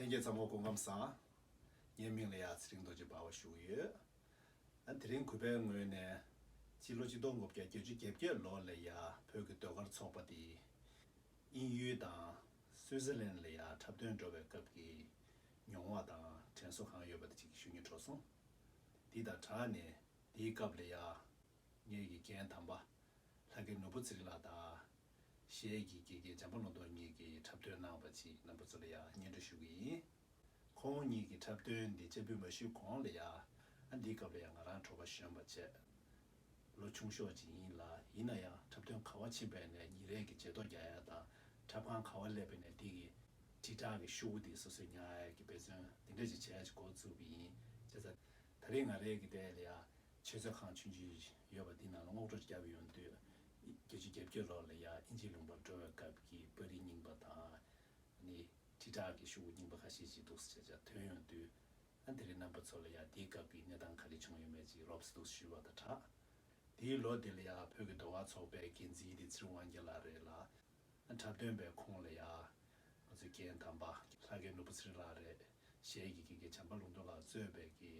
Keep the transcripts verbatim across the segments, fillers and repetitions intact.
ལྷན་རྒྱས་ཚང་མ་སྐུ་ཁམས་བཟང་། ངའི་མིང་ལ་ཡ་ཚེ་རིང་རྡོ་རྗེ་འབར་བ་ཞུ་གི་ཡོད། ཨ་དེ་རིང་གུས་པའི་ངོས་ནས་སྤྱི་ལོ་ཆིག་སྟོང་དགུ་བརྒྱ་བརྒྱད་ཅུ་གྱ་བརྒྱད་ལོ་ལ་ཡ་བོད་ཀྱི་ཟློས་གར་ཚོགས་པ་དེ་དབྱིན་ཡུལ་དང་སུའུ་ཙེར་ལན་ལ་ཡ་འཁྲབ་སྟོན་འགྲོ་བའི་སྐབས་ཀྱི་མྱོང་བ་དང་དྲན་གསོ་གང་ཡོད་པ་དེ་ཅིག་ཞུ་སྙིང་བྲོ་སོང་། དེ་དང་སྦྲགས་ནས་དེའི་སྐབས་ལ་ཡ་ངེད་ཀྱི་རྒན་དམ་པ་ལྷ་རྒན་ནོར་བུ་ཚེ་རིང་ལགས་དང་། གཞས་ཀྱི་དགེ་རྒན་བྱམས་པ་ལུང་རྟོགས་གཉིས་ཀྱིས་འཁྲབ་སྟོན་གནང་བ་ཅིག་རྣམ་པ་ཚོ་ལ་ཡང་སྙན་སྒྲོན་ཞུ་གི་ཡིན། ཁོང་གཉིས་ཀྱི་འཁྲབ་སྟོན་འདི་སྤྱན་འབུལ་མ་ཞུས་གོང་ལ་ཡང་ཨ་འདིའི་སྐབས་ལ་ཡང་ང་རང་གྲོགས་པ་གཞོན་པ་བྱས། ལོ་ཆུང་ཤོས་ཅིག་ཡིན་ལ་ཡིན་ན་ཡང་འཁྲབ་སྟོན་ག་བ་ཕྱིན་པ་ནས་ཉིན་རེ་གི་བརྗེད་ཐོ་རྒྱག་ཡ་དང་འཁྲབ་ཁང་ག་བ་སླེབས་པ་ནས་འདི་གི་དྲིལ་བསྒྲགས་ཀྱི་ཤོག་བུ་འདི་སོ་སོས་ཉར་ཡ་གི་འབད་བརྩོན་འདི་འདྲ་ཅིག་བྱས་ཅིག་འགོ་བཙུགས་པ་ཡིན། བྱས་ཙང་ད་རེས་ང་རའི་གི་དེ་ལ་ཡང་། ཆོས་མཛད་ཁང་ཆུང་ཆུང་ཡོད་པ་འདི་ནང་ལ་སྔོག་འགྲོ་བརྒྱབ་ཡོང་དུས། བརྒྱད་ཅུ་གྱ་བརྒྱད་ལོ་ལ་ཡ་དབྱིན་ཇིའི་ལུང་པར་འགྲོ་བའི་སྐབས་ཀྱི་པར་རིས་རྙིང་པ་དང་། ནི་དྲིལ་བསྒྲགས་ཀྱི་ཤོག་བུ་རྙིང་པ་ཁ་ཤས་ཅིག་འདུག་སེ་བྱས་བྱས་ཐོན་ཡོང་དུས། ཨ་དེ་རིང་རྣམ་པ་ཚོ་ལ་ཡ་དེའི་སྐབས་ཀྱི་གནས་སྟངས་ག་རེ་བྱུང་ཡོད་མེད་ཅིག་རོབ་ཙམ་འདུག་སེ་ཞུས་པ་དང་སྦྲགས། དེའི་ལོ་དེ་ལ་ཡ་བོད་ཀྱི་ཟློས་གར་ཚོགས་པའི་འགན་འཛིན་དེ་ཚེ་རིང་དབང་རྒྱལ་ལགས་རེད་ལ། འཁྲབ་སྟོན་པའི་ཁོངས་ལ་ཡ། ང་ཚོའི་རྒན་དམ་པ་ལྷ་རྒན་ནོར་བུ་ཚེ་རིང་ལགས་རེད། གཞས་ཀྱི་དགེ་རྒན་བྱམས་པ་ལུང་རྟོགས་ལགས་གཙོས་པའི་གི།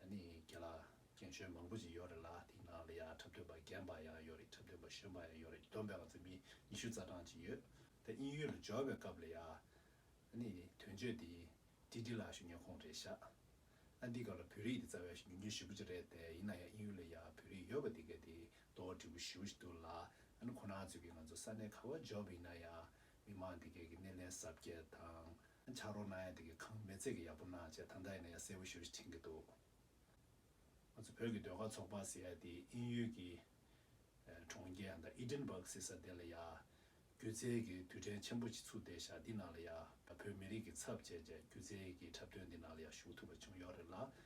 ཨ་ནི་རྒན་ལགས་རྒན་གཞོན་མང་པོ་ཅིག་ཡོད་རེད་ལ་དེའི་ནང་ལ་ཡ་འཁྲབ་སྟོན་པ་རྒན་པ་ཡང་ཡོད་རེད། འཁྲབ་སྟོན་པ་གཞོན་པ་ཡང་ཡོད་རེད། བསྡོམས་པས་ང་ཚོ་མི་ཉི་ཤུ་རྩ་གྲངས་ཅིག་ཡོད། དེ་དབྱིན་ཡུལ་ལ་འབྱོར་བའི་སྐབས་ལ་ཡ། ཨ་ནི་དོན་གཅོད་དེ། ཏི་ཏི་ལགས་ཞུ་མཁན་ཁོང་རེད་ཤག་ཨ་འདི་སྐབས་ལ་བོད་རིགས་དེ་རྩ་བའི་ཉུང་ཉུང་ཞེ་པོ་ཅིག་རེད་དེ། ཡིན་ན་ཡང་དབྱིན་ཡུལ་ལ་ཡ་བོད་རིགས་ཡོད་པ་དེ་ག་དེ་ལྟོ་བ་འགྲིག་པོ་ཞེ་པོ་ཞིག་འདུག་ལ། ཨ་ནི་ཁོ་རང་ཚོས་ཀྱི་ང་ཚོ་ས་གནས་ག་བ་འབྱོར་བ་ཡིན་ན་ཡང་མི་མང་དེ་ག་གི་སྣེ་ལེན་གཟབ་རྒྱས་དང་། ཕྱག་རོགས་གནང་ཡ་དེ་ག་ཁང་མེད་ཚད་ཀྱི་ཡག་པོ་གནང་བྱས་ད་ལྟ་ཡིན་ན་ཡང་གསལ་པོ་ཞེ་པོ་ཞིག་དྲན་གྱི་འདུག་ང་ཚོ་བོད་ཀྱི་ཟློས་གར་ཚོགས་པ་ཟེར་ཡ་དེ་དབྱིན་ཡུལ་གྱི་གྲོང་ཁྱེར་ཨ་ད་ཨི་ཌིན་སྦག་ཟེར་ས་དེ་ལ་ཡ། སྒྱུ་རྩལ་གྱི་དུས་དྲན་ཆེན་པོ་ཅིག་ཚུགས་བསྡད་ཤག་འདི་ནང་ལ་ཡ་བོད་མི་རིགས་ཀྱི་ཚབ་བྱས་བྱས་སྒྱུ་རྩལ་གྱི་འཁྲབ་སྟོན་འདི་ནང་ལ་ཡ་ཞུགས་ཐུབ་པ་བྱུང་ཡོད་རེད་ལ།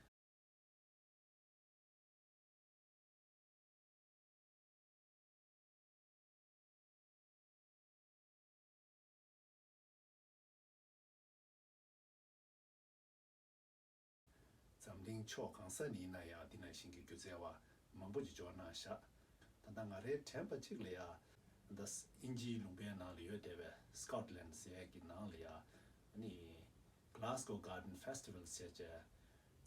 འཛམ་གླིང་ཕྱོགས་གང་ས་ནས་ཡིན་ན་ཡང་འདི་ནང་བཞིན་གྱི་སྒྱུ་རྩལ་བ་མང་པོ་ཅིག་འབྱོར་གནང་ཤག་ད་ལྟ་ང་རའི་དྲན་པ་གཅིག་ལ་ཡ། ད་ལྟ་དབྱིན་ཇིའི་ལུང་པའི་ནང་ལ་ཡོད་བསྡད་པའི་སི་ཀོཊ་ལན་ཟེར་ཡས་ཀྱི་ནང་ལ་ཡ། ཨ་ནི། Glasgow Garden Festival ཟེར་བྱས།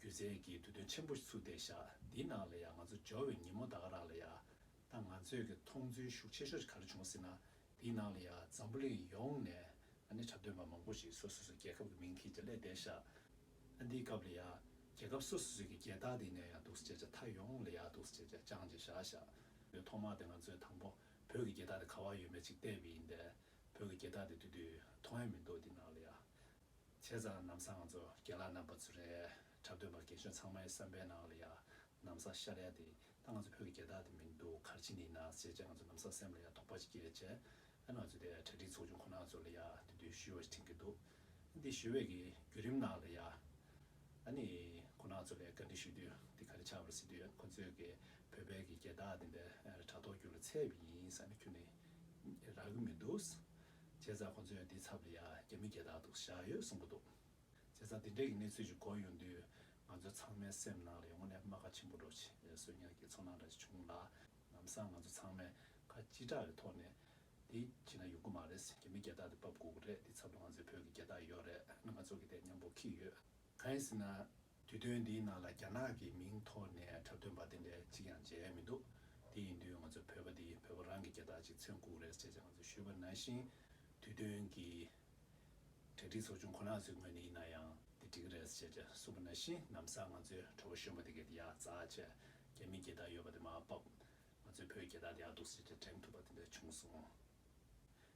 སྒྱུ་རྩལ་གྱི་དུས་སྟོན་ཆེན་པོ་ཞིག་ཚུགས་བསྡད་ཤག་འདིའི་ནང་ལ་ཡ་ང་ཚོ་འབྱོར་བའི་ཉིན་མོ་ད་ག་རང་ལ་ཡ། ད་ང་ཚོས་ཀྱི་མཐོང་ཚུལ་ཤུགས་ཆེ་ཤོས་ཤིག་ག་རེ་བྱུང་ཟེར་ན། དེའི་ནང་ལ་ཡ་འཛམ་བུ་གླིང་ཡོངས་ནས་ཨ་ནི་འཁྲབ་སྟོན་པ་མང་པོ་ཞིག་སོ་སོ་སོའི་རྒྱལ་ཁབ་ཀྱི་མིང་འཁྱེར་ཏེ་སླེབས་བསྡད་ཤག་ཨ་འདིའི་སྐབས་ལ་ཡ་རྒྱལ་ཁབ་སོ་སོ་སོའི་གི་རྒྱལ་དར་དེ་ནས་ཡང་འདུག་སེ་བྱས་བྱས་མཐའ་ཡོངས་ལ་ཡ་འདུག་སེ་བྱས་བྱས་བཅངས་བྱས་བཞག་ཤག་ཐོག་མར་དེ་ང་ཚོས་དང་པོ་བོད་ཀྱི་རྒྱལ་དར་དེ་ག་བ་ཡོད་མེད་ཅིག་བལྟས་པ་ཡིན་ཏེ། བོད་ཀྱི་རྒྱལ་དར་དེ་དུས་དུས་མཐོང་ཡ་མི་འདུག་འདི་ནང་ལ་ཡ། བྱས་ཙང་ལམ་སང་ང་ཚོ་རྒན་ལགས་རྣམ་པ་ཚོ་རེད། འཁྲབ་སྟོན་པ་རྒན་གཞོན་ཚང་མའི་བསམ་པའི་ནང་ལ་ཡ། ལམ་སང་ཤར་ཡ་དེ་ད་ང་ཚོ་བོད་ཀྱི་རྒྱལ་དར་དེ་མི་འདུག་ག་རེ་བྱས་ནས་ཡིན་ན་ཟེར་བྱས་ང་ཚོ་ལམ་སང་སེམས་ལ་ཡ་དོགས་པ་ཅིག་སྐྱེས་བྱས། ཨ་ང་ཚོ་དེ་གྲ་སྒྲིག་ཚོགས་ཆུང་ཁོ་ན་ཚོ་ལ་ཡ་དེ་དུས་ཞུ་བ་ཞིག་དྲན་གྱི་འདུག་འདི་ཞུ་བའི་གི་བརྒྱུད་རིམ་ནང་ལ་ཡ། ཨ་ནི་ཁོ་ན་ཚོ་ལ་བཀའ་འདྲི་ཞུ་དུས་འདི་ག་རེ་ཆགས་པ་རེད་ཟེར་དུས་ཁོ་ཚོས་གི་བོད་པའི་གི་རྒྱལ་དར་དེ་འདྲ་དྲ་ཐོག་བརྒྱུད་ལ་ཚད་པ་ཡིན་ཟེར་ནས་ཁྱོན་ནས་རག་གི་མི་འདུག་བྱས་ཙང་ཁོ་ཚོས་འདི་ཚབ་ལ་ཡ་རྒྱ་མི་རྒྱལ་དར་འདུག་བཞག་ཡོད་གསུང་གི་འདུག་བྱས་ཙང་དེ་འདྲའི་གི་གནས་ཚུལ་ཞིག་གོ་ཡོང་དུས་ང་ཚོ་ཚང་མའི་སེམས་ནང་ལ་ཡང་དངོས་གནས་རྨ་ཁ་ཆེན་པོ་འདྲ་ཞིག་གསོས་ཉར་གྱི་ཚོར་སྣང་འདྲ་ཞིག་བྱུང་ལ། ལམ་སང་ང་ཚོ་ཚང་མས་ཁ་གཅིག་གྲགས་ཀྱི་ཐོག་ནས་འདི་བྱས་ན་ཡོང་གི་མ་རེད། རྒྱ་མི་རྒྱལ་དར་དེ་ཕབ་དགོས་ཀྱི་རེད། འདི་ཚབ་ཏུ་ང་ཚོའི་བོད་ཀྱི་རྒྱལ་དར་ཡོད་རེད། ང་ཚོ་གི་དེ་མཉམ་པོ་འཁྱེར་ཡོད། གང་ཡིན་ཟེར་ན། དུས་སྟོན་འདིའི་ནང་ལ་རྒྱ་ནག་གི་མིང་ཐོག་ནས་འཁྲབ་སྟོན་པ་དེ་འདྲ་གཅིག་ཀྱང་མཇལ་ཡ་མི་འདུག་དེ་ཡིན་དུས་ང་ཚོ་བོད་པ་འདི་བོད་པ་རང་གི་རྒྱལ་དར་ཅིག་མཚོན་དགོས་རེད་ཅེས་ང་ཚོས་ཞུས་པ་ནང་བཞིན། དུས་སྟོན་གྱི་གྲ་སྒྲིག་ཚོགས་ཆུང་ཁོ་ན་ཚོའི་ངོས་ནས་ཡིན་ན་ཡང་དེ་འགྲིག་གི་རེད་ཅེས་གསུངས་པ་ནང་བཞིན། ལམ་སང་ང་ཚོའི་གྲོགས་པོ་གཞོན་པ་དེ་གས་དེ་ཡར་འཛེགས་བྱས་རྒྱ་མིའི་རྒྱལ་དར་ཡོད་པ་དེ་མར་ཕབ། ང་ཚོའི་བོད་རྒྱལ་དར་དེ་ཡར་འདུག་སེ་བྱས་དྲན་ཐུབ་པ་དེ་འདྲ་བྱུང་སོང་།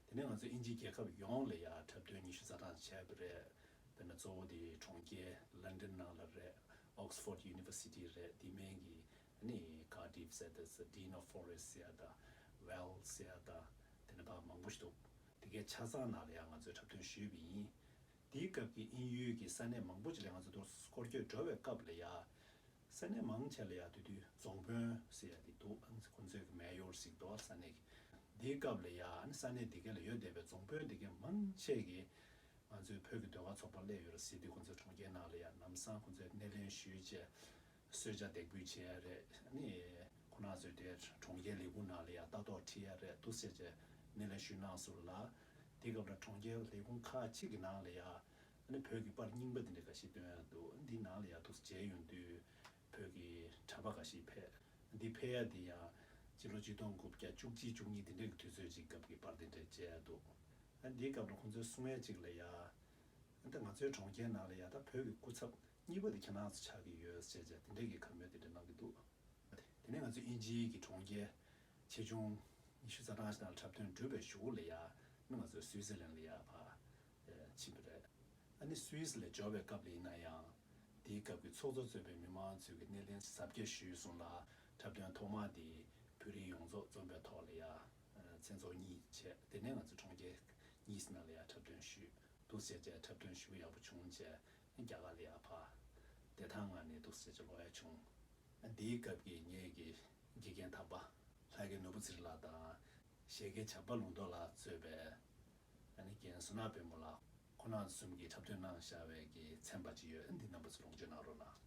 དེ་ནས་ང་ཚོ་དབྱིན་ཇིའི་རྒྱལ་ཁབ་ཡོངས་ལ་ཡ་འཁྲབ་སྟོན་ཉི་ཤུ་རྩ་གྲངས་བྱས་པ་རེད། དེ་ནས་གཙོ་བོ་དེ་གྲོང་ཁྱེར་ལན་ཌན་ནང་ལ་རེད། Oxford University རེད། དེ་མིན་གྱི་ནི་Cardiff ཟེར་དང་Dean of Forest ཟེར་དང་Wells ཟེར་དང་དེ་ནས་ཕར་མང་པོ་ཞིག་འདུག་དེ་གའི་ཆ་ཚང་ནང་ལ་ཡ་ང་ཚོས་འཁྲབ་སྟོན་ཞུས་པ་ཡིན། དེའི་སྐབས་ཀྱི་དབྱིན་ཡུལ་གྱི་ས་གནས་མང་པོ་ཅིག་ལ་ང་ཚོ་དུ་སྐོར་སྐྱོད་འགྲོ་བའི་སྐབས་ལ་ཡ། ས་གནས་མང་ཆེ་ལ་ཡ་དེ་དུས་རྫོང་དཔོན་ཟེར་ཡ་དེ་འདུག་ཁོང་ཚོས་ཀྱི་མེ་ཡོར་ཟེར་གྱི་འདུག་ས་གནས་ཀྱི། འདིའི་སྐབས་ལ་ཡ་ཨ་ནི་ས་གནས་དེ་ག་ལ་ཡོད་བསྡད་པའི་རྫོང་དཔོན་དེ་ག་མང་ཆེ་གིས་ང་ཚོའི་བོད་ཀྱི་ཟློས་གར་ཚོགས་པ་སླེབས་ཡོད་རེད་ཟེར་དུས་ཁོང་ཚོའི་གྲོང་ཁྱེར་ནང་ལ་ཡ་ལམ་སང་ཁོང་ཚོས་སྣེ་ལེན་ཞུས་བྱས། གསོལ་ཇ་འདེགས་འབུལ་བྱེད་ཡ་རེད། ཨ་ནི་ཁོང་རྣམ་ཚོས་དེ་གྲོང་ཁྱེར་ལས་ཁུངས་ནང་ལ་ཡ་ལྟ་རྟོག་ཁྲིད་ཡ་རེད་འདུག་ཟེར་བྱས་སྣེ་ལེན་ཞུས་གནང་སོང་ལ། དེ་སྐབས་ལ་གྲོང་ཁྱེར་ལས་ཁུངས་ཁག་ཅིག་གི་ནང་ལ་ཡ། ཨ་ནི་བོད་ཀྱི་པར་རྙིང་པ་དེ་འདྲ་འགའ་ཞིག་སྟོན་ཡ་འདུག་འདི་ནང་ལ་ཡ་འདུག་མཇལ་ཡོང་དུས་བོད་ཀྱི་གྲྭ་པ་འགའ་ཞིག་ཕེབས། འདི་ཕེབས་ཡ་འདི་ཡང་སྤྱི་ལོ་ཆིག་སྟོང་དགུ་བརྒྱ་བཅུ་གཅིག་བཅུ་གཉིས་དེ་འདྲ་གི་དུས་ཚོད་ཅིག་སྐབས་ཀྱི་པར་དེ་འདྲ་མཇལ་ཡ་འདུག་ཨ་འདིའི་སྐབས་ལ་ཁོང་ཚོས་གསུང་ཡ་ཅིག་ལ་ཡ། ཨ་ད་ང་ཚོའི་གྲོང་ཁྱེར་ནང་ལ་ཡ་ད་བོད་ཀྱི་སྐུ་ཚབ་གཉིས་པ་དེ་ཁྱེད་རང་ཚོ་ཆགས་ཀྱི་ཡོད་ཟེར་བྱས་དེ་འདྲ་གི་བཀའ་མོལ་དེ་འདྲ་གནང་གི་འདུག་དེ་ནས་ང་ཚོ་དབྱིན་ཇིའི་གི་གྲོང་ཁྱེར་ཆེ་ཆུང་ཉི་ཤུ་རྩ་གྲངས་ཤིག་ནང་ལ་འཁྲབ་སྟོན་གྲུབ་པའི་གཞུག་ལ་ཡ་ནི་ང་ཚོ་སུའི་ཙི་ལན་ལ་ཡ་ཕར་ཕྱིན་པ་རེད། ཨ་ནི་སུའི་ཙི་ལ་འབྱོར་བའི་སྐབས་ལ་ཡིན་ན་ཡང་དེའི་སྐབས་ཀྱི་ཚོགས་གཙོ་གཙོས་པའི་མི་མང་ཚོས་ཀྱི་སྣེ་ལེན་གཟབ་རྒྱས་ཞུས་སོང་ལ། འཁྲབ་སྟོན་ཐོག་མ་དེ་བོད་རིགས་ཡོངས་རྫོགས་འཛོམས་པའི་ཐོག་ལ་ཡ་མཚན་ཚོགས་གཉིས་བྱས། དེ་ནས་ང་ཚོ་གྲོང་ཁྱེར་གཉིས་ནང་ལ་ཡ་འཁྲབ་སྟོན་ཞུས། འདུག་སེ་བྱས་འཁྲབ་སྟོན་ཞེ་པོ་ཡག་པོ་བྱུང་བྱས། རྒྱ་གར་ལ་ཡ་ཕར་བདེ་ཐང་ངང་ནས་འདུག་སེ་བྱས་ལོག་ཡ་བྱུང་། འདིའི་སྐབས་ཀྱི་ངེད་ཀྱི་དགེ་རྒན་དམ་པ་ལྷ་རྒན་ནོར་བུ་ཚེ་རིང་ལགས་དང་། གཞས་མཁན་བྱམས་པ་ལུང་རྟོགས་ལགས་གཙོས་པའི་ཨ་ནི་རྒན་བསོད་ནམས་དཔལ་མོ་ལགས། ཁོང་རྣམ་གསུམ་གྱིས་འཁྲབ་སྟོན་གནང་བཞག་པའི་གི་ཚན་པ་ཅིག་ཡོད། འདི་རྣམ་པ་ཚོ་ལོངས་སྤྱོད་གནང་རོགས་གནང་།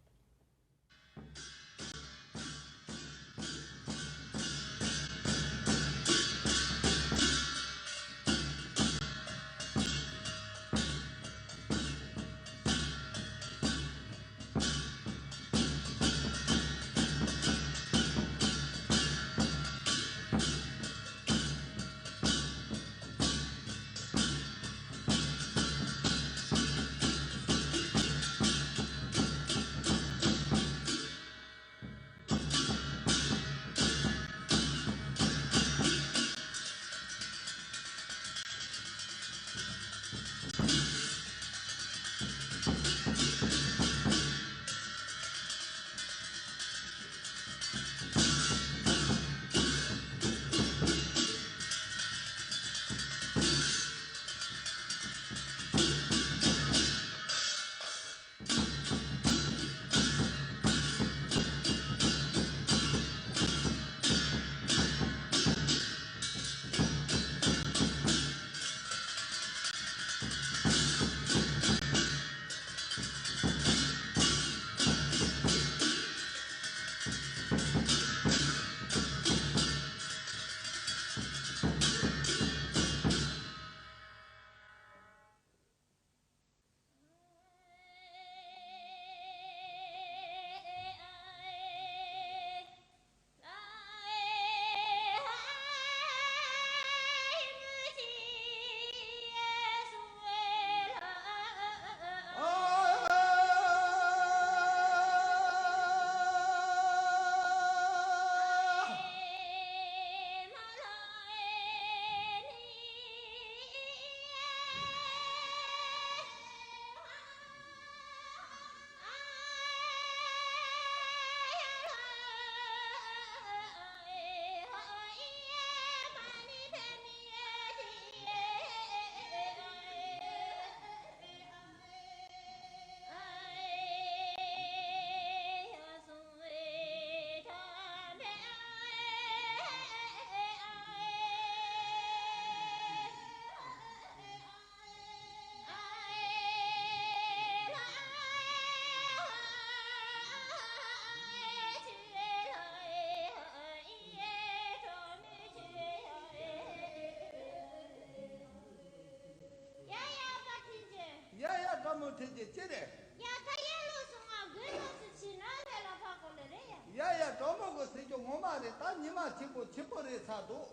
ཡ་ཡ་དགའ་མོ་ཐེ་ཅེ་ཅི་རེད། ཡ་ད་ཡར་ལོག་སོང་ང་དགུན་ལོག་སུ་ཕྱིན་ནོ་རེ་ལ་ཕ་གོ་ལེ་རེད་ཡ། ཡ་ཡ་གྲོགས་མོ་གོ་ཟེར་རྒྱུ་ངོ་མ་རེད། ད་ཉི་མ་གཅིག་པོ་གཅིག་པོ་རེད་ཚར་འདུག་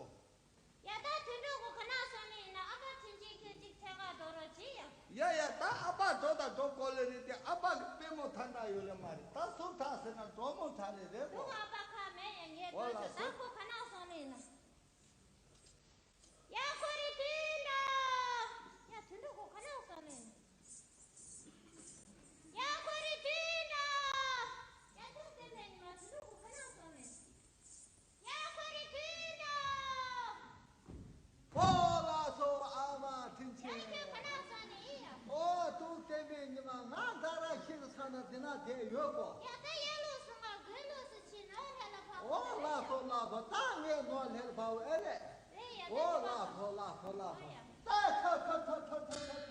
ཡ་ད་དུད་འགྲོ་གོ་ག་ན་སོང་ནི་ཡིན་ན། ཨ་ཕ་ཐུན་ཅིག་ཁྱོད་ཅིག་ཐད་ཀ་དོ་རོ་ཅི་ཡ། ཡ་ཡ་ད་ཨ་ཕ་འགྲོ་ད་འགྲོ་གོ་ལེ་རེད་དེ། ཨ་ཕ་གི་པུས་མོ་ཐག་འདྲ་ཡོད་ལེ་མ་རེད། ད་སུ་ཐག་ཟེར་ན་གྲོགས་མོ་ཐག་རེད་རེད་གོ། ཨ་ཕ་ཁ་མེད་ཡ། ངས་འོ་ལ་ད་སུ་ད་གོ་ག་ན་སོང་ནི་ཡིན་ན། ཡ་ཁོ་རེ་དུད་འགྲོ། ཡ་དུད་འགྲོ་ཁོ་ག་ན་སོང་ནས། ཡ་ཁོ་རེ་དུད་འགྲོ། ཡ་ཐུག་སྟེ་ནས་ཉི་མ་དུད་འགྲོ་ཁོ་ག་ན་སོང་ནས། ཡ་ཁོ་རེ་དུད་འགྲོ། ཨོ་ལགས་སོ་ཨ་མ་དྲིན་ཆེ། ཡ་ཁྱོད་ག་ན་སོང་ནས་ཡ། ཨོ་ཐུག་སྟེ་ནས་ཉི་མ་ང་ད་ར་ཤི་གི་ཚ་ན་འདི་ན་བསྡད་ཡོད་གོ། ཡ་ད་ཡ་ལོ་སོང་ང་དགོན་ལོ་སུ་ཕྱིན་ནོ་རེ་ལ་ཕ་གོ། ཨོ་ལགས་སོ་ལགས་སོ། ད་ངས་ནོར་ལྷེར་ཕ་བོ་ཨེ་རེད། རེད་ཡ། ཨོ་ལགས་སོ་ལགས་སོ་ལགས་སོ། ཨོ་ཡ། ད་ཁ་ཁ་ཁ།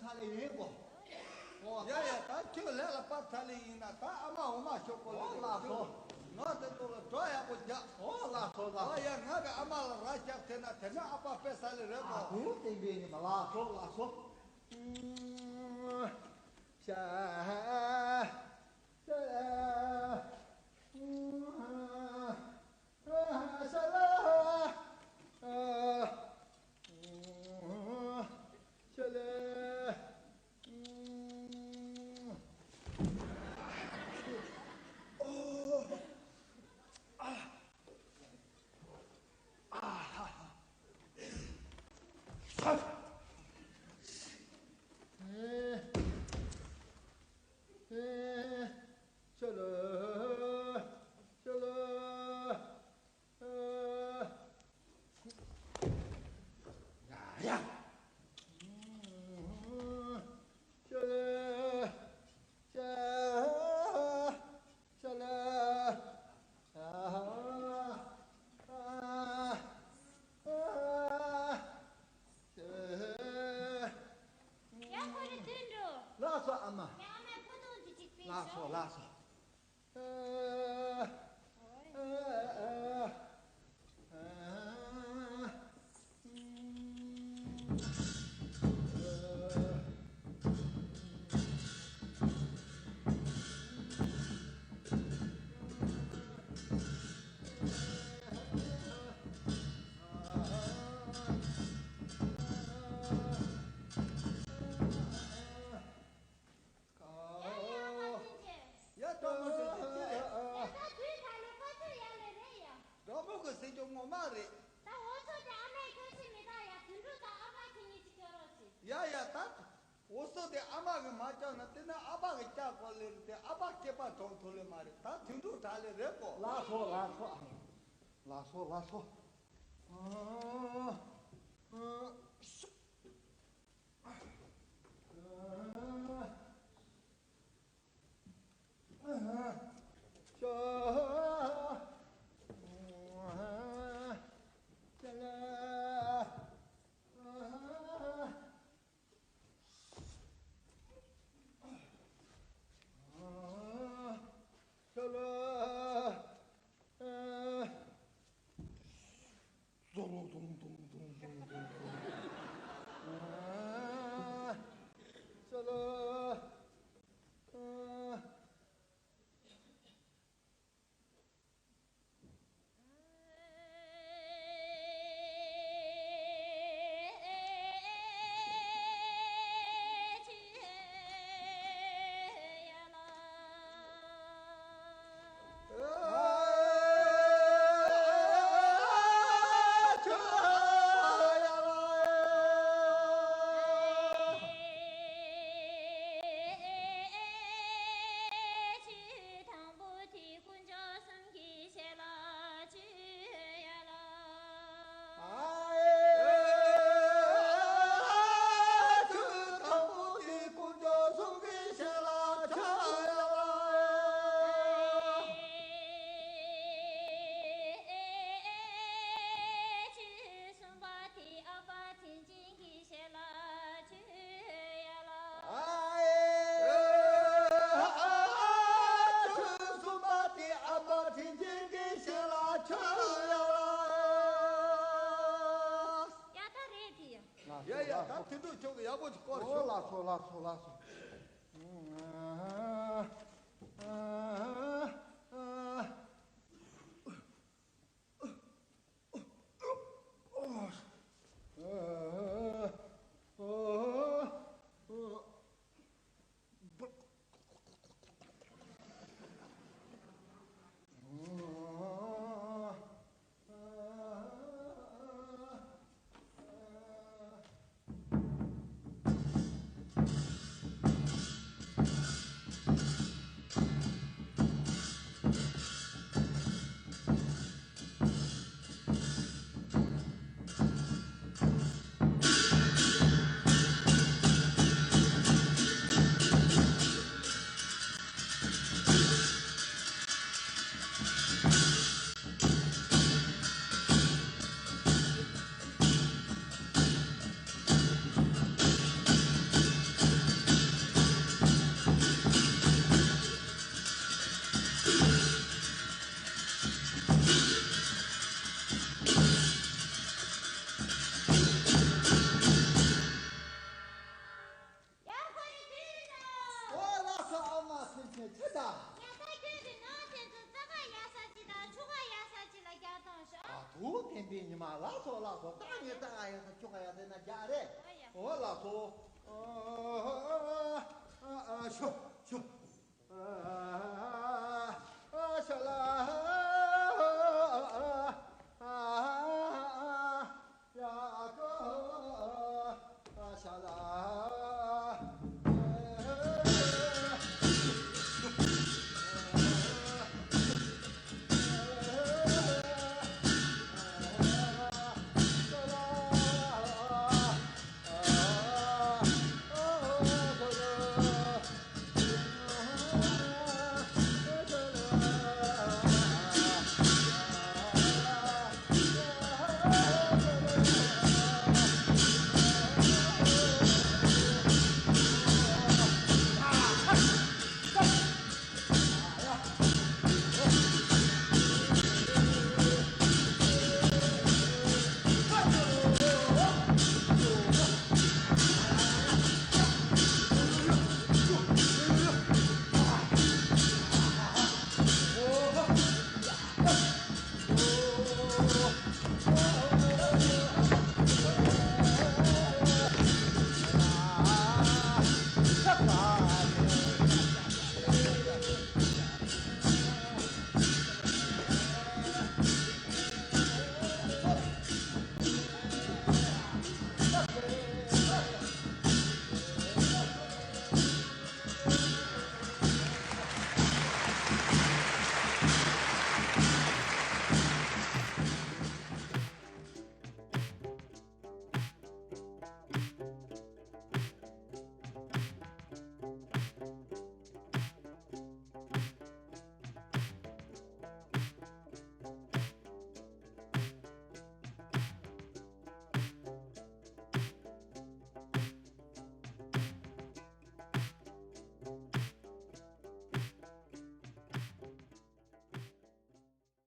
ཐ་ལེ་ཡིན་གོ། ཨོ། ཡ་ཡ། ད་ཁྱོད་ལས་ལ་བབས་ཐ་ལེ་ཡིན་ན་ད་ཨ་མ་འོ་མ་ཤོག་གོ། ཨོ་ལགས་སོ། ནོར་དེ་ཚོ་ལ་གྲོ་ཡག་པོ་རྒྱག། ཨོ་ལགས་སོ་ལགས། ཨོ་ཡ། ང་གི་ཨ་མ་ལ་ར་ཤག་དེ་ན་དེ་ན་ཨ་ཕ་དཔེ་ས་ལེ་རེད་གོ། ཨ་ཁུ་བསྟན་པའི་ཉི་མ། ལགས་སོ་ལགས་སོ། ཤ་ཤ་ལ། ཤ་ལ། ཤ་ལ། ཡ། ཁོ་རེ་དོན་འགྲོ། ལགས་སོ་ཨ་མ། ཡ། ཨ་མའི་ཕོ་ཐོག་འདི་གཅིག་པས། ལགས་སོ་ལགས་སོ། ཡ་ཡ། ཨ་མ་བྱིན་ཆེ། ཡ། གྲོགས་མོ་བྱིན་ཆེ། ཡ། ད་དུས་ད་ལོ་ཁ་ཚོད་ཡ་ལེ་རེད་ཡ། གྲོགས་མོ་གི་ཟེར་རྒྱུ་ངོ་མ་རེད། ད་འོ་ཚོད་དེ་ཨ་མས་ཁྱོད་ཚོད་མི་ད་ཡ། དུད་འགྲོ་དང་ཨ་ཕ་ཁྱེད་གཉིས་ཅིག་ཁྱོད་རོགས་ཟེར། ཡ་ཡ། ད་འོ་ཚོད་དེ་ཨ་མ་གི་མ་བཅག་ན་དེ་ན་ཨ་ཕ་གི་བཅག་གོ་ལེ་རེད་དེ། ཨ་ཕ་སྐྱེས་པ་གྲོངས་ཐུབ་ལེ་མ་རེད། ད་དུད་འགྲོ་དྲག་ལེ་རེད་གོ། ལགས་སོ་ལགས་སོ། ལགས་སོ་ལགས་སོ། ཨ། ཨ། ཙོ་ལོ་ཏུང་ཏུང་ཏུང་ཏུང་ཏུང་ཏུང་། ཨ། ཙོ་ལོ། ཨ། ཡ་ད་རེད་དེ། ཡ་ཡ། ད་དུད་འགྲོ་ཁྱོད་ཀྱི་ཡག་པོ་ཅིག་སྐོར་ཞོག། ལགས་སོ་ལགས་སོ་ལགས་སོ། ཅི་ད། ཡ་ད་ཁྱོད་ཀྱི་ནང་དེ་ཚོ་རྩྭ་ཁ་ཡག་ས་ཅིག་དང་ཆུ་ཁ་ཡག་ས་ཅིག་ལ་རྒྱག་བཏང་ཤོག་ཨ་ཐུག་ཐེན་པའི་ཉི་མ། ལགས་སོ་ལགས་སོ། ད་ངས་རྩྭ་ཁ་ཡག་ས་ཆུ་ཁ་ཡག་ས་ན་རྒྱག་རེད། ཨོ་ཡ། ཨོ་ལགས་སོ། ཨོ།